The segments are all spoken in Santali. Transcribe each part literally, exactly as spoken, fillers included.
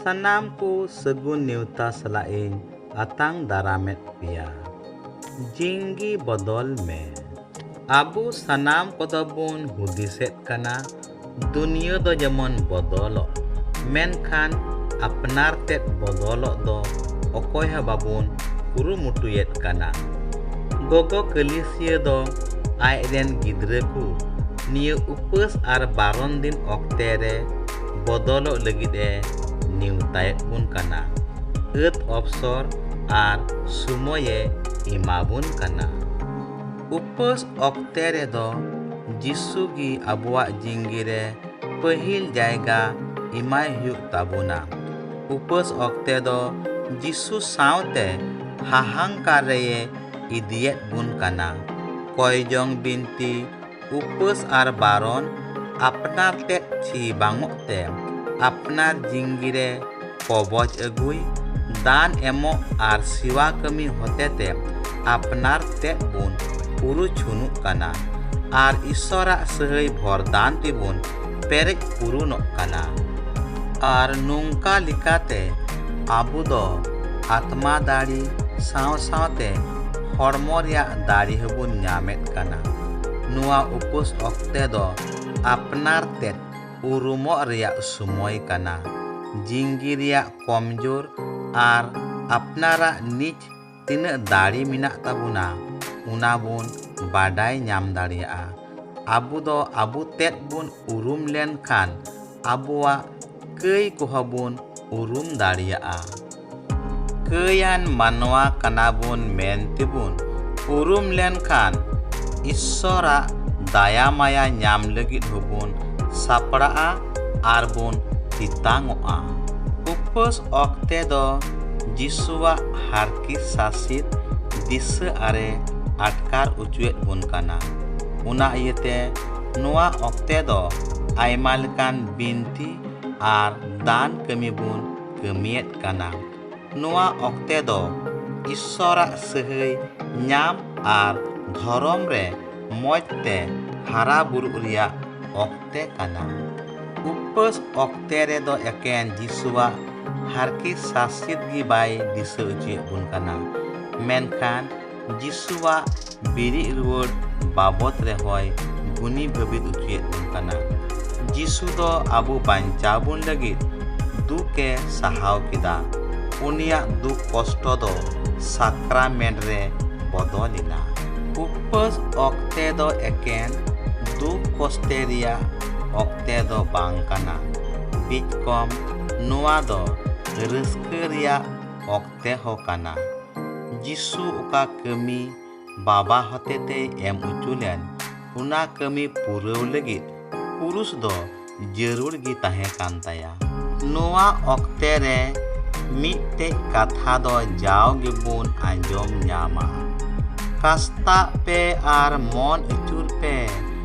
ᱥᱟᱱᱟᱢ ᱠᱚ ᱥᱟᱹᱜᱩᱱ ᱱᱮᱣᱛᱟ ᱥᱟᱞᱟᱜ ᱤᱧ ᱟᱛᱟᱝ ᱫᱟᱨᱟᱢᱮᱫ ᱯᱮᱭᱟ᱾ ᱡᱤᱝᱜᱤ ᱵᱚᱫᱚᱞ ᱢᱮ᱾ ᱟᱵᱚ ᱥᱟᱱᱟᱢ ᱠᱚᱫᱚ ᱵᱚᱱ ᱦᱩᱫᱤᱥᱮᱫ ᱠᱟᱱᱟ, ᱫᱩᱱᱤᱭᱟᱹ ᱫᱚ ᱡᱮᱢᱚᱱ ᱵᱚᱫᱚᱞᱚᱜ, ᱢᱮᱱᱠᱷᱟᱱ ᱟᱯᱱᱟᱨ ᱛᱮᱫ ᱵᱚᱫᱚᱞᱚᱜ ᱫᱚ ᱚᱠᱚᱭ ᱦᱚᱸ ᱵᱟᱵᱚᱱ ᱠᱩᱨᱩᱢᱩᱴᱩᱭᱮᱫ ᱠᱟᱱᱟ᱾ ᱜᱚᱜᱚ ᱠᱟᱹᱞᱤᱥᱤᱭᱟᱹ ᱫᱚ ᱟᱡ ᱨᱮᱱ ᱜᱤᱫᱽᱨᱟᱹ ᱠᱚ ᱱᱤᱭᱟᱹ ᱩᱯᱟᱹᱥ ᱟᱨ ᱵᱟᱨᱚᱱ ᱫᱤᱱ ᱚᱠᱛᱮ ᱨᱮ ᱵᱚᱫᱚᱞᱚᱜ ᱞᱟᱹᱜᱤᱫ ᱮ ᱱᱮᱣᱛᱟᱭᱮᱫ ᱵᱚᱱ ᱠᱟᱱᱟ, ᱟᱹᱛ ᱚᱯᱥᱚᱨ ᱟᱨ ᱥᱚᱢᱚᱭᱮ ᱮᱢᱟᱵᱚᱱ ᱠᱟᱱᱟ᱾ ᱩᱯᱟᱹᱥ ᱚᱠᱛᱮ ᱨᱮᱫᱚ ᱡᱤᱥᱩ ᱜᱮ ᱟᱵᱚᱣᱟᱜ ᱡᱤᱝᱜᱤ ᱨᱮ ᱯᱟᱹᱦᱤᱞ ᱡᱟᱭᱜᱟ ᱮᱢᱟᱭ ᱦᱩᱭᱩᱜ ᱛᱟᱵᱚᱱᱟ᱾ ᱩᱯᱟᱹᱥ ᱚᱠᱛᱮ ᱫᱚ ᱡᱤᱥᱩ ᱥᱟᱶᱛᱮ ᱦᱟᱦᱟᱝᱠᱟᱨ ᱨᱮᱭᱮ ᱤᱫᱤᱭᱮᱫ ᱵᱚᱱ ᱠᱟᱱᱟ᱾ ᱠᱚᱭ ᱡᱚᱝ ᱵᱤᱱᱛᱤ, ᱩᱯᱟᱹᱥ ᱟᱨ ᱵᱟᱨᱚᱱ, ᱟᱯᱱᱟᱨ ᱛᱮᱫ ᱪᱷᱤ ᱵᱟᱝᱚᱜ ᱛᱮ ᱟᱯᱱᱟᱨ ᱡᱤᱝᱜᱤ ᱨᱮ ᱠᱚᱵᱚᱡ ᱟᱹᱜᱩᱭ, ᱫᱟᱱ ᱮᱢᱚᱜ ᱟᱨ ᱥᱮᱣᱟ ᱠᱟᱹᱢᱤ ᱦᱚᱛᱮᱛᱮ ᱟᱯᱱᱟᱨ ᱛᱮᱫ ᱵᱚᱱ ᱯᱩᱨᱩᱪᱷᱩᱱᱩᱜ ᱠᱟᱱᱟ ᱟᱨ ᱤᱥᱥᱚᱨᱟᱜ ᱥᱟᱹᱦᱟᱹᱭ ᱵᱷᱚᱨᱫᱟᱱ ᱛᱮᱵᱚᱱ ᱯᱮᱨᱮᱡ ᱯᱩᱨᱩᱱᱚᱜ ᱠᱟᱱᱟ᱾ ᱟᱨ ᱱᱚᱝᱠᱟ ᱞᱮᱠᱟᱛᱮ ᱟᱵᱚ ᱫᱚ ᱟᱛᱢᱟ ᱫᱟᱲᱮ ᱥᱟᱶ ᱥᱟᱶᱛᱮ ᱦᱚᱲᱢᱚ ᱨᱮᱭᱟᱜ ᱫᱟᱲᱮ ᱦᱚᱸᱵᱚᱱ ᱧᱟᱢᱮᱫ ᱠᱟᱱᱟ᱾ ᱱᱚᱣᱟ ᱩᱯᱟᱹᱥ ᱚᱠᱛᱮ ᱫᱚ ᱟᱯᱱᱟᱨ ᱛᱮᱫ ᱩᱨᱩᱢᱚᱜ ᱨᱮᱭᱟᱜ ᱥᱚᱢᱚᱭ ᱠᱟᱱᱟ᱾ ᱡᱤᱝᱜᱤ ᱨᱮᱭᱟᱜ ᱠᱚᱢᱡᱳᱨ ᱟᱨ ᱟᱯᱱᱟᱨᱟᱜ ᱱᱤᱡ ᱛᱤᱱᱟᱹᱜ ᱫᱟᱲᱮ ᱢᱮᱱᱟᱜ ᱛᱟᱵᱚᱱᱟ, ᱚᱱᱟ ᱵᱚᱱ ᱵᱟᱰᱟᱭ ᱧᱟᱢ ᱫᱟᱲᱮᱭᱟᱜᱼᱟ᱾ ᱟᱵᱚ ᱫᱚ ᱟᱵᱚ ᱛᱮᱫ ᱵᱚᱱ ᱩᱨᱩᱢ ᱞᱮᱱᱠᱷᱟᱱ ᱟᱵᱚᱣᱟᱜ ᱠᱟᱹᱭ ᱠᱚᱦᱚᱸ ᱵᱚᱱ ᱩᱨᱩᱢ ᱫᱟᱲᱮᱭᱟᱜᱼᱟ᱾ ᱠᱟᱹᱭᱟᱱ ᱢᱟᱱᱣᱟ ᱠᱟᱱᱟ ᱵᱚᱱ ᱢᱮᱱ ᱛᱮᱵᱚᱱ ᱩᱨᱩᱢ ᱞᱮᱱᱠᱷᱟᱱ ᱤᱥᱥᱚᱨᱟᱜ ᱫᱟᱭᱟ ᱢᱟᱭᱟ ᱧᱟᱢ ᱞᱟᱹᱜᱤᱫ ᱦᱚᱸᱵᱚᱱ ᱥᱟᱯᱲᱟᱜᱼᱟ ᱟᱨ ᱵᱚᱱ ᱛᱮᱛᱟᱝᱚᱜᱼᱟ᱾ ᱩᱯᱟᱹᱥ ᱚᱠᱛᱮ ᱫᱚ ᱡᱤᱥᱩᱣᱟᱜ ᱦᱟᱨᱠᱤᱛ ᱥᱟᱥᱤᱛ ᱫᱤᱥᱟᱹ ᱟᱨᱮ ᱟᱴᱠᱟᱨ ᱚᱪᱚᱭᱮᱫ ᱵᱚᱱ ᱠᱟᱱᱟ᱾ ᱚᱱᱟ ᱤᱭᱟᱹᱛᱮ ᱱᱚᱣᱟ ᱚᱠᱛᱮ ᱫᱚ ᱟᱭᱢᱟ ᱞᱮᱠᱟᱱ ᱵᱤᱱᱛᱤ ᱟᱨ ᱫᱟᱱ ᱠᱟᱹᱢᱤ ᱵᱚᱱ ᱠᱟᱹᱢᱤᱭᱮᱫ ᱠᱟᱱᱟ᱾ ᱱᱚᱣᱟ ᱚᱠᱛᱮ ᱫᱚ ᱤᱥᱥᱚᱨᱟᱜ ᱥᱟᱹᱦᱟᱹᱭ ᱧᱟᱢ ᱟᱨ ᱫᱷᱚᱨᱚᱢ ᱨᱮ ᱢᱚᱡᱽ ᱛᱮ ᱦᱟᱨᱟ ᱵᱩᱨᱩᱜ ᱨᱮᱭᱟᱜ ᱚᱠᱛᱮ ᱠᱟᱱᱟ᱾ ᱩᱯᱟᱹᱥ ᱚᱠᱛᱮ ᱨᱮᱫᱚ ᱮᱠᱮᱱ ᱡᱤᱥᱩᱣᱟᱜ ᱦᱟᱨᱠᱮᱛ ᱥᱟᱥᱮᱛ ᱜᱮ ᱵᱟᱭ ᱫᱤᱥᱟᱹ ᱚᱪᱚᱭᱮᱫ ᱵᱚᱱ ᱠᱟᱱᱟ, ᱢᱮᱱᱠᱷᱟᱱ ᱡᱤᱥᱩᱣᱟᱜ ᱵᱮᱨᱮᱫ ᱨᱩᱣᱟᱹᱲ ᱵᱟᱵᱚᱫ ᱨᱮᱦᱚᱸᱭ ᱜᱩᱱᱤ ᱵᱷᱟᱹᱵᱤᱛ ᱚᱪᱚᱭᱮᱫ ᱵᱚᱱ ᱠᱟᱱᱟ᱾ ᱡᱤᱥᱩ ᱫᱚ ᱟᱵᱚ ᱵᱟᱧᱪᱟᱣ ᱵᱚᱱ ᱞᱟᱹᱜᱤᱫ ᱫᱩᱠ ᱮ ᱥᱟᱦᱟᱣ ᱠᱮᱫᱟ᱾ ᱩᱱᱤᱭᱟᱜ ᱫᱩᱠ ᱠᱚᱥᱴᱚ ᱫᱚ ᱥᱟᱠᱨᱟᱢᱮᱱᱴ ᱨᱮ ᱵᱚᱫᱚᱞ ᱮᱱᱟ᱾ ᱩᱯᱟᱹᱥ ᱚᱠᱛᱮ ᱫᱚ ᱮᱠᱮᱱ ᱫᱩᱠ ᱠᱚᱥᱴᱮ ᱨᱮᱭᱟᱜ ᱚᱠᱛᱮ ᱫᱚ ᱵᱟᱝ ᱠᱟᱱᱟ, ᱵᱤᱪᱠᱚᱢ ᱱᱚᱣᱟ ᱫᱚ ᱨᱟᱹᱥᱠᱟᱹ ᱨᱮᱭᱟᱜ ᱚᱠᱛᱮ ᱦᱚᱸ ᱠᱟᱱᱟ᱾ ᱡᱤᱥᱩ ᱚᱠᱟ ᱠᱟᱹᱢᱤ ᱵᱟᱵᱟ ᱦᱚᱛᱮᱛᱮᱭ ᱮᱢ ᱚᱪᱚ ᱞᱮᱱ, ᱚᱱᱟ ᱠᱟᱹᱢᱤ ᱯᱩᱨᱟᱹᱣ ᱞᱟᱹᱜᱤᱫ ᱠᱩᱨᱩᱥ ᱫᱚ ᱡᱟᱹᱨᱩᱲ ᱜᱮ ᱛᱟᱦᱮᱸ ᱠᱟᱱ ᱛᱟᱭᱟ᱾ ᱱᱚᱣᱟ ᱚᱠᱛᱮ ᱨᱮ ᱢᱤᱫᱴᱮᱡ ᱠᱟᱛᱷᱟ ᱫᱚ ᱡᱟᱣ ᱜᱮᱵᱚᱱ ᱟᱸᱡᱚᱢ ᱧᱟᱢᱟ, "ᱠᱟᱥᱛᱟᱜ ᱯᱮ ᱟᱨ ᱢᱚᱱ ᱟᱹᱪᱩᱨ ᱯᱮ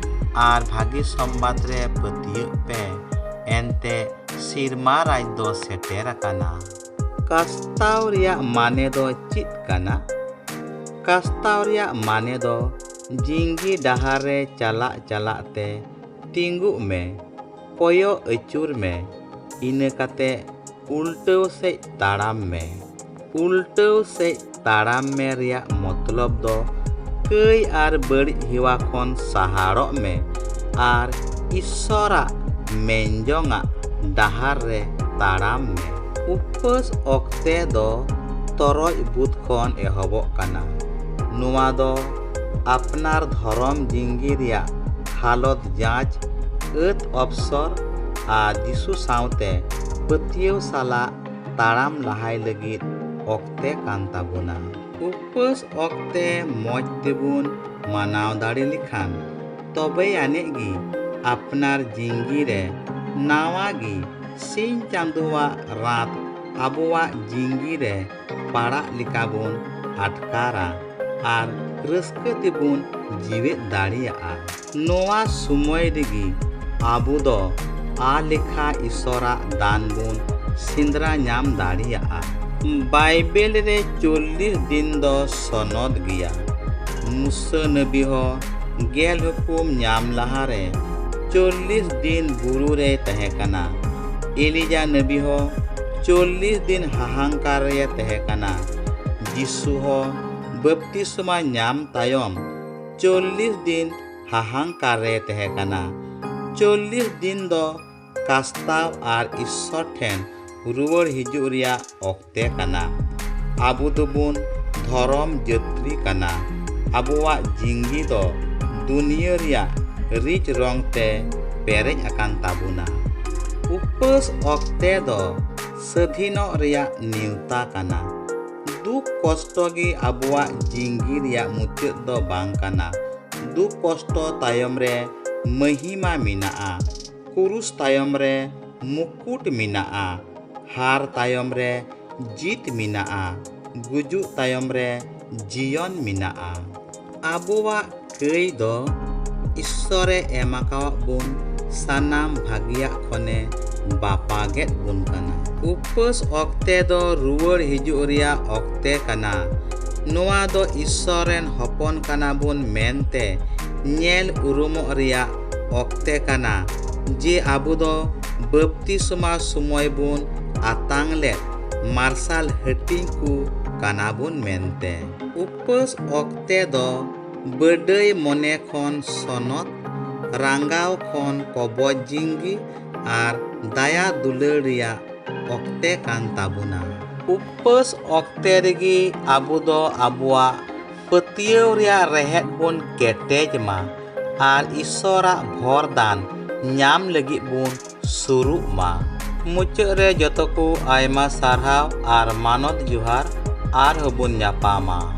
ᱟᱨ ᱵᱷᱟᱹᱜᱤ ᱥᱚᱢᱵᱟᱫ ᱨᱮ ᱯᱟᱹᱛᱭᱟᱹᱜ ᱯᱮ, ᱮᱱᱛᱮ ᱥᱮᱨᱢᱟ ᱨᱟᱡᱽ ᱫᱚ ᱥᱮᱴᱮᱨ ᱟᱠᱟᱱᱟ᱾" ᱠᱟᱥᱛᱟᱣ ᱨᱮᱭᱟᱜ ᱢᱟᱱᱮ ᱫᱚ ᱪᱮᱫ ᱠᱟᱱᱟ? ᱠᱟᱥᱛᱟᱣ ᱨᱮᱭᱟᱜ ᱢᱟᱱᱮ ᱫᱚ ᱡᱤᱸᱜᱤ ᱰᱟᱦᱟᱨ ᱨᱮ ᱪᱟᱞᱟᱜ ᱪᱟᱞᱟᱜ ᱛᱮ ᱛᱤᱸᱜᱩᱜ ᱢᱮ, ᱠᱚᱭᱚᱜ ᱟᱹᱪᱩᱨ ᱢᱮ, ᱤᱱᱟᱹ ᱠᱟᱛᱮ ᱩᱞᱴᱟᱹᱣ ᱥᱮᱡ ᱛᱟᱲᱟᱢ ᱢᱮ᱾ ᱩᱞᱴᱟᱹᱣ ᱥᱮᱡ ᱛᱟᱲᱟᱢ ᱢᱮ ᱨᱮᱭᱟᱜ ᱢᱚᱛᱞᱚᱵ ᱫᱚ ᱠᱟᱹᱭ ᱟᱨ ᱵᱟᱹᱲᱤᱡ ᱦᱮᱣᱟ ᱠᱷᱚᱱ ᱥᱟᱦᱟᱲᱚᱜ ᱢᱮ ᱟᱨ ᱤᱥᱥᱚᱨᱟᱜ ᱢᱮᱱᱡᱚᱝᱟᱜ ᱰᱟᱦᱟᱨ ᱨᱮ ᱛᱟᱲᱟᱢ ᱢᱮ᱾ ᱩᱯᱟᱹᱥ ᱚᱠᱛᱮ ᱫᱚ ᱛᱚᱨᱚᱡ ᱵᱩᱫ ᱠᱷᱚᱱ ᱮᱦᱚᱵᱚᱜ ᱠᱟᱱᱟ᱾ ᱱᱚᱣᱟ ᱫᱚ ᱟᱯᱱᱟᱨ ᱫᱷᱚᱨᱚᱢ ᱡᱤᱸᱜᱤ ᱨᱮᱭᱟᱜ ᱦᱟᱞᱚᱛ ᱡᱟᱸᱪ, ᱟᱹᱛ ᱚᱯᱥᱚᱨ ᱟᱨ ᱡᱤᱥᱩ ᱥᱟᱶᱛᱮ ᱯᱟᱹᱛᱭᱟᱹᱣ ᱥᱟᱞᱟᱜ ᱛᱟᱲᱟᱢ ᱞᱟᱦᱟᱭ ᱞᱟᱹᱜᱤᱫ ᱚᱠᱛᱮ ᱠᱟᱱ ᱛᱟᱵᱚᱱᱟ᱾ ᱩᱯᱟᱹᱥ ᱚᱠᱛᱮ ᱢᱚᱡᱽ ᱛᱮᱵᱚᱱ ᱢᱟᱱᱟᱣ ᱫᱟᱲᱮ ᱞᱮᱠᱷᱟᱱ, ᱛᱚᱵᱮ ᱟᱹᱱᱤᱡ ᱜᱮ ᱟᱯᱱᱟᱨ ᱡᱤᱸᱜᱤ ᱨᱮ ᱱᱟᱣᱟ ᱜᱮ ᱥᱤᱧ ᱪᱟᱸᱫᱳᱣᱟᱜ ᱨᱟᱛ ᱟᱵᱚᱣᱟᱜ ᱡᱤᱸᱜᱤ ᱨᱮ ᱯᱟᱲᱟᱜ ᱞᱮᱠᱟ ᱵᱚᱱ ᱟᱴᱠᱟᱨᱟ ᱟᱨ ᱨᱟᱹᱥᱠᱟᱹ ᱛᱮᱵᱚᱱ ᱡᱤᱣᱮᱫ ᱫᱟᱲᱮᱭᱟᱜᱼᱟ᱾ ᱱᱚᱣᱟ ᱥᱚᱢᱚᱭ ᱨᱮᱜᱮ ᱟᱵᱚ ᱫᱚ ᱟᱞᱮᱠᱷᱟ ᱤᱥᱚᱨᱟᱜ ᱫᱟᱱ ᱵᱚᱱ ᱥᱮᱸᱫᱽᱨᱟ ᱧᱟᱢ ᱫᱟᱲᱮᱭᱟᱜᱼᱟ᱾ ᱵᱟᱭᱵᱮᱞ ᱨᱮ ᱪᱚᱞᱞᱤᱥ ᱫᱤᱱ ᱫᱚ ᱥᱚᱱᱚᱛ ᱜᱮᱭᱟ᱾ ᱢᱩᱥᱟᱹ ᱱᱟᱵᱤ ᱦᱚᱸ ᱜᱮᱞ ᱦᱩᱠᱩᱢ ᱧᱟᱢ ᱞᱟᱦᱟᱨᱮ ᱪᱚᱞᱞᱤᱥ ᱫᱤᱱ ᱵᱩᱨᱩ ᱨᱮᱭ ᱛᱟᱦᱮᱸ ᱠᱟᱱᱟ᱾ ᱮᱞᱤᱡᱟ ᱱᱟᱵᱤ ᱦᱚᱸ ᱪᱚᱞᱞᱤᱥ ᱫᱤᱱ ᱦᱟᱦᱟᱝᱠᱟᱨ ᱨᱮ ᱛᱟᱦᱮᱸ ᱠᱟᱱᱟ᱾ ᱡᱤᱥᱩ ᱦᱚᱸ ᱵᱟᱯᱛᱤᱥᱢᱟ ᱧᱟᱢ ᱛᱟᱭᱚᱢ ᱪᱚᱞᱞᱤᱥ ᱫᱤᱱ ᱦᱟᱦᱟᱝᱠᱟᱨ ᱨᱮ ᱛᱟᱦᱮᱸ ᱠᱟᱱᱟ᱾ ᱪᱚᱞᱞᱤᱥ ᱫᱤᱱ ᱫᱚ ᱠᱟᱥᱛᱟᱣ ᱟᱨ ᱤᱥᱥᱚᱨ ᱴᱷᱮᱱ ᱨᱩᱣᱟᱹᱲ ᱦᱤᱡᱩᱜ ᱨᱮᱭᱟᱜ ᱚᱠᱛᱮ ᱠᱟᱱᱟ᱾ ᱟᱵᱚ ᱫᱚᱵᱚᱱ ᱫᱷᱚᱨᱚᱢ ᱡᱟᱹᱛᱨᱤ ᱠᱟᱱᱟ᱾ ᱟᱵᱚᱣᱟᱜ ᱡᱤᱝᱜᱤ ᱫᱚ ᱫᱩᱱᱤᱭᱟᱹ ᱨᱮᱭᱟᱜ ᱨᱤᱪ ᱨᱚᱝ ᱛᱮ ᱯᱮᱨᱮᱡ ᱟᱠᱟᱱ ᱛᱟᱵᱚᱱᱟ᱾ ᱩᱯᱟᱹᱥ ᱚᱠᱛᱮ ᱫᱚ ᱥᱟᱹᱫᱷᱤᱱᱚᱜ ᱨᱮᱭᱟᱜ ᱱᱮᱣᱛᱟ ᱠᱟᱱᱟ᱾ ᱫᱩᱠ ᱠᱚᱥᱴᱚ ᱜᱮ ᱟᱵᱚᱣᱟᱜ ᱡᱤᱝᱜᱤ ᱨᱮᱭᱟᱜ ᱢᱩᱪᱟᱹᱫ ᱫᱚ ᱵᱟᱝ ᱠᱟᱱᱟ᱾ ᱫᱩᱠ ᱠᱚᱥᱴᱚ ᱛᱟᱭᱚᱢ ᱨᱮ ᱢᱟᱹᱦᱤᱢᱟ ᱢᱮᱱᱟᱜᱼᱟ᱾ ᱠᱩᱨᱩᱥ ᱛᱟᱭᱚᱢ ᱨᱮ ᱢᱩᱠᱩᱴ ᱢᱮᱱᱟᱜᱼᱟ᱾ ᱦᱟᱨ ᱛᱟᱭᱚᱢ ᱨᱮ ᱡᱤᱛ ᱢᱮᱱᱟᱜᱼᱟ᱾ ᱜᱩᱡᱩᱜ ᱛᱟᱭᱚᱢ ᱨᱮ ᱡᱤᱭᱚᱱ ᱢᱮᱱᱟᱜᱼᱟ᱾ ᱟᱵᱚᱣᱟᱜ ᱠᱟᱹᱭ ᱫᱚ ᱤᱥᱥᱚᱨᱮ ᱮᱢ ᱟᱠᱟᱣᱟᱫ ᱵᱚᱱ ᱥᱟᱱᱟᱢ ᱵᱷᱟᱹᱜᱤᱭᱟᱜ ᱠᱷᱚᱱᱮ ᱵᱟᱯᱟᱜᱮᱫ ᱵᱚᱱ ᱠᱟᱱᱟ᱾ ᱩᱯᱟᱹᱥ ᱚᱠᱛᱮ ᱫᱚ ᱨᱩᱣᱟᱹᱲ ᱦᱤᱡᱩᱜ ᱨᱮᱭᱟᱜ ᱚᱠᱛᱮ ᱠᱟᱱᱟ᱾ ᱱᱚᱣᱟ ᱫᱚ ᱤᱥᱥᱚᱨ ᱨᱮᱱ ᱦᱚᱯᱚᱱ ᱠᱟᱱᱟ ᱵᱚᱱ ᱢᱮᱱᱛᱮ ᱧᱮᱞ ᱩᱨᱩᱢᱚᱜ ᱨᱮᱭᱟᱜ ᱚᱠᱛᱮ ᱠᱟᱱᱟ ᱡᱮ ᱟᱵᱚ ᱫᱚ ᱵᱟᱯᱛᱤᱥᱢᱟ ᱥᱚᱢᱚᱭ ᱵᱚᱱ ᱟᱛᱟᱝ ᱞᱮᱫ ᱢᱟᱨᱥᱟᱞ ᱦᱟᱹᱴᱤᱧ ᱠᱚ ᱠᱟᱱᱟ ᱵᱚᱱ ᱢᱮᱱᱛᱮ᱾ ᱩᱯᱟᱹᱥ ᱚᱠᱛᱮ ᱫᱚ ᱵᱟᱹᱰᱟᱹᱭ ᱢᱚᱱᱮ ᱠᱷᱚᱱ ᱥᱚᱱᱚᱛ, ᱨᱟᱸᱜᱟᱣ ᱠᱷᱚᱱ ᱠᱚᱵᱚᱡ ᱡᱤᱝᱜᱤ ᱟᱨ ᱫᱟᱭᱟ ᱫᱩᱞᱟᱹᱲ ᱨᱮᱭᱟᱜ ᱚᱠᱛᱮ ᱠᱟᱱ ᱛᱟᱵᱚᱱᱟ᱾ ᱩᱯᱟᱹᱥ ᱚᱠᱛᱮ ᱨᱮᱜᱮ ᱟᱵᱚ ᱫᱚ ᱟᱵᱚᱣᱟᱜ ᱯᱟᱹᱛᱭᱟᱹᱣ ᱨᱮᱭᱟᱜ ᱨᱮᱦᱮᱫ ᱵᱚᱱ ᱠᱮᱴᱮᱡ ᱢᱟ ᱟᱨ ᱤᱥᱥᱚᱨᱟᱜ ᱵᱷᱚᱨ ᱫᱟᱱ ᱧᱟᱢ ᱞᱟᱹᱜᱤᱫ ᱵᱚᱱ ᱥᱩᱨᱩᱜ ᱢᱟ᱾ ᱢᱩᱪᱟᱹᱫ ᱨᱮ ᱡᱚᱛᱚ ᱠᱚ ᱟᱭᱢᱟ ᱥᱟᱨᱦᱟᱣ ᱟᱨ ᱢᱟᱱᱚᱛ ᱡᱚᱦᱟᱨ᱾ ᱟᱨᱦᱚᱸ ᱵᱚᱱ ᱧᱟᱯᱟᱢᱟ᱾